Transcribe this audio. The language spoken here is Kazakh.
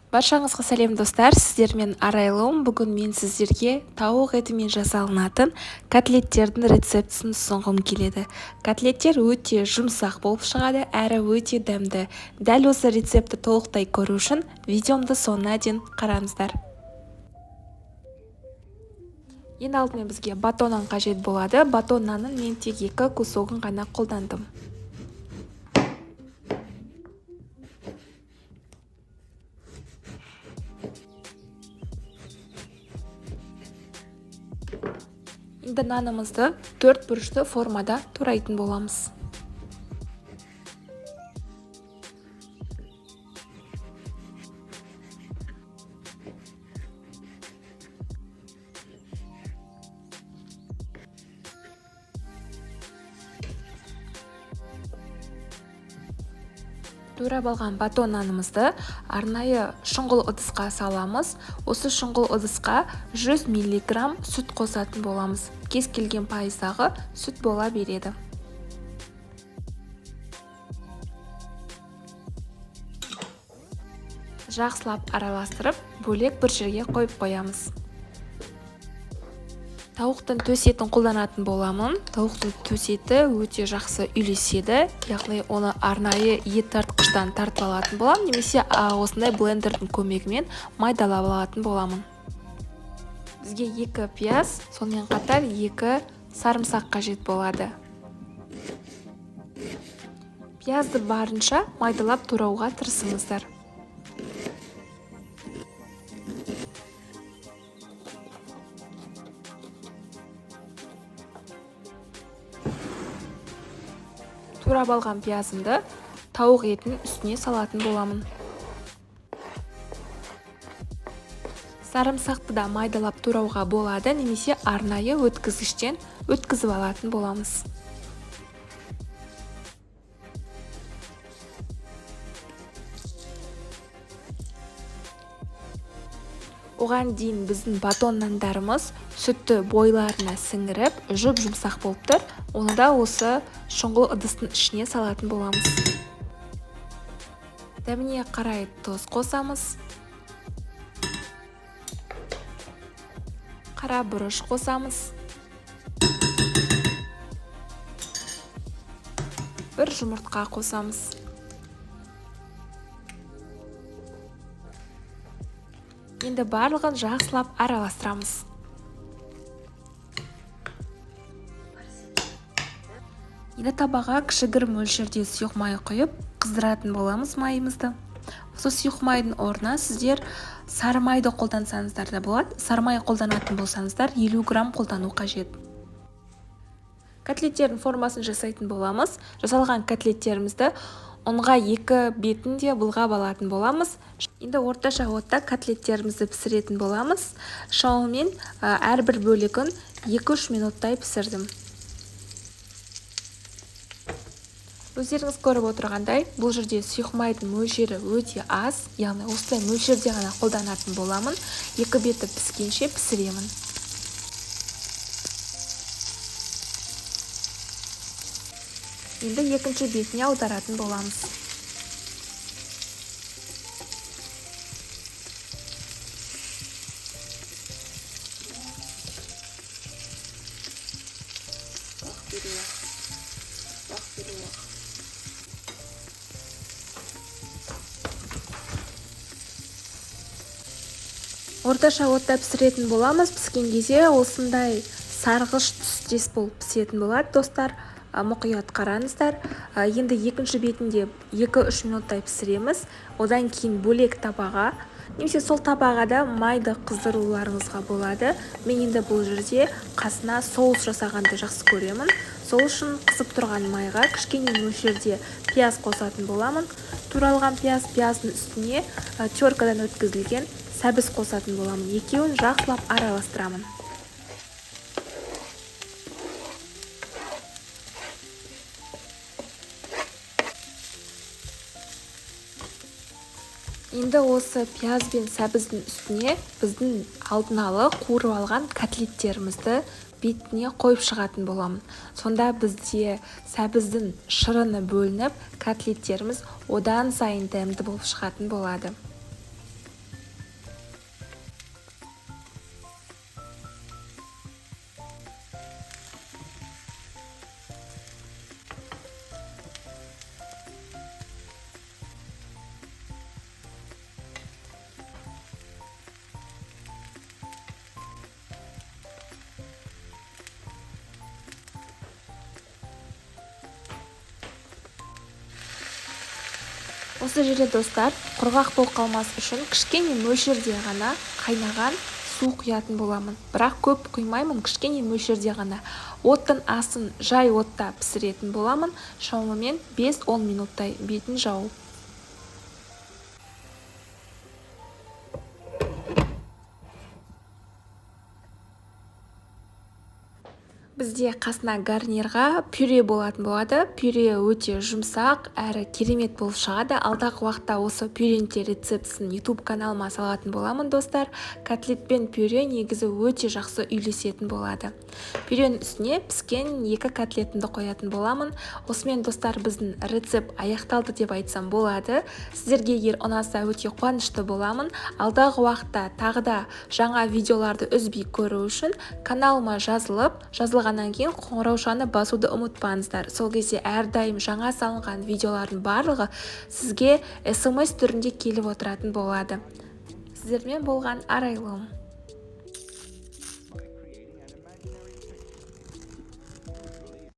Баршаңызға сәлем, достар! Сіздермен Арайлым. Бүгін мен сіздерге тауық етімен жасалынатын котлеттердің рецептісін ұсынғым келеді. Котлеттер өте жұмсақ болып шығады, әрі өте дәмді. Дәл осы рецептті толықтай көру үшін видеомды соңына дейін қараңыздар. Ең алдымен бізге батон нан қажет болады. Батон нанның мен тек 2 кусогын ғана қолдандым. Енді нанымызды 4 бұрышты формада турайтын боламыз. Турап алған батон нанымызды арнайы шұңғыл ыдысқа саламыз. Осы шұңғыл ыдысқа 100 миллиграмм сүт қосатын боламыз. Кез келген пайыздағы сүт бола береді. Жақсылап араластырып, бөлек бір жерге қойып қоямыз. Тауықтың төс етін қолданатын боламын. Тауықтың төс еті өте жақсы үйлеседі. Яғни оны арнайы ет тартқыштан тартып алатын боламын, немесе осындай блендердің көмегімен майдалап алатын боламын. Бізге 2 пияз, сонымен қатар 2 сарымсақ қажет болады. Пиязды барынша майдалап турауға тырысыңыздар. Турап алған пиязымды тауық етінің үстіне салатын боламын. Сарымсақты да майдалап турауға болады, немесе арнайы өткізгіштен өткізіп алатын боламыз. Оған дейін біздің батон нандарымыз сүтті бойларына сіңіріп, жұп-жұмсақ болып тұр. Оны да осы шұңғыл ыдыстың ішіне салатын боламыз. Дәміне қарай тұз қосамыз. Қара бұрыш қосамыз. Бір жұмыртқа қосамыз. Енді барлығын жақсылап араластырамыз. Енді табаға кішігірім мөлшерде сұйық май құйып, қыздыратын боламыз майымызды. Осы сұйық майдың орнына сіздер сары майды қолдансаңыздар да болады. Сары май қолданатын болсаңыздар 50 грамм қолдану қажет. Котлеттердің формасын жасайтын боламыз. Жасалған котлеттерімізді ұнға 2 бетін де былғап алатын боламыз. Енді орташа отта котлеттерімізді пісіретін боламыз. Шамамен әрбір бөлігін 2-3 минуттай пісірдім. Өздеріңіз көріп отырғандай, бұл жерде сұйық майдың мөлшері өте аз, яғни осындай мөлшерде ғана қолданатын боламын. 2 беті піскенше пісіремін. Енді екінші бетіне аударатын боламыз. Орташа отта пісіретін боламыз. Піскен кезде осындай сарғыш түстес болып пісетін болады, достар. Мұқият қараңыздар. Енді екінші бетінде 2-3 минуттай пісіреміз. Одан кейін бөлек табаға, немесе сол табаға да майды қыздыруларыңызға болады. Мен енді бұл жерде қасына соус жасағанды жақсы көремін. Сол үшін қызып тұрған майға кішкене мөлшерде пияз қосатын боламын. Туралған пияз, пияздың үстіне теркадан өткізілген сәбіз қосатын боламын. Екеуін жақсылап араластырамын. Енді осы пияз бен сәбіздің үстіне біздің алдын ала қуырып алған котлеттерімізді бетіне қойып шығатын боламын. Сонда бізде сәбіздің шырыны бөлініп, котлеттеріміз одан сайын дәмді болып шығатын болады. Осы жерде, достар, құрғақ болып қалмас үшін кішкене мөлшерде ғана қайнаған су құятын боламын. Бірақ көп құймаймын, кішкене мөлшерде ғана. Оттың астын жай отта пісіретін боламын, шамамен 5-10 минуттай бетін жауып. Бізде қасына гарнирға пюре болатын болады. Пюре өте жұмсақ әрі керемет болып шығады. Алдағы уақытта осы пюренің де рецептісін YouTube каналыма салатын боламын, достар. Котлет пен пюре негізі өте жақсы үйлесетін болады. Пюренің үстіне піскен 2 котлетімді қоятын боламын. Осымен, достар, біздің рецепт аяқталды деп айтсам болады. Сіздерге егер ұнаса, өте қуанышты боламын. Алдағы уақытта тағы да жаңа видеоларды үзбей көру үшін каналыма жазылып, жазылғаннан кейін қоңыраушаны басуды ұмытпаңыздар. Сол кезде әрдайым жаңа салынған видеолардың барлығы сізге СМС түрінде келіп отыратын болады. Сіздермен болған Арайлым.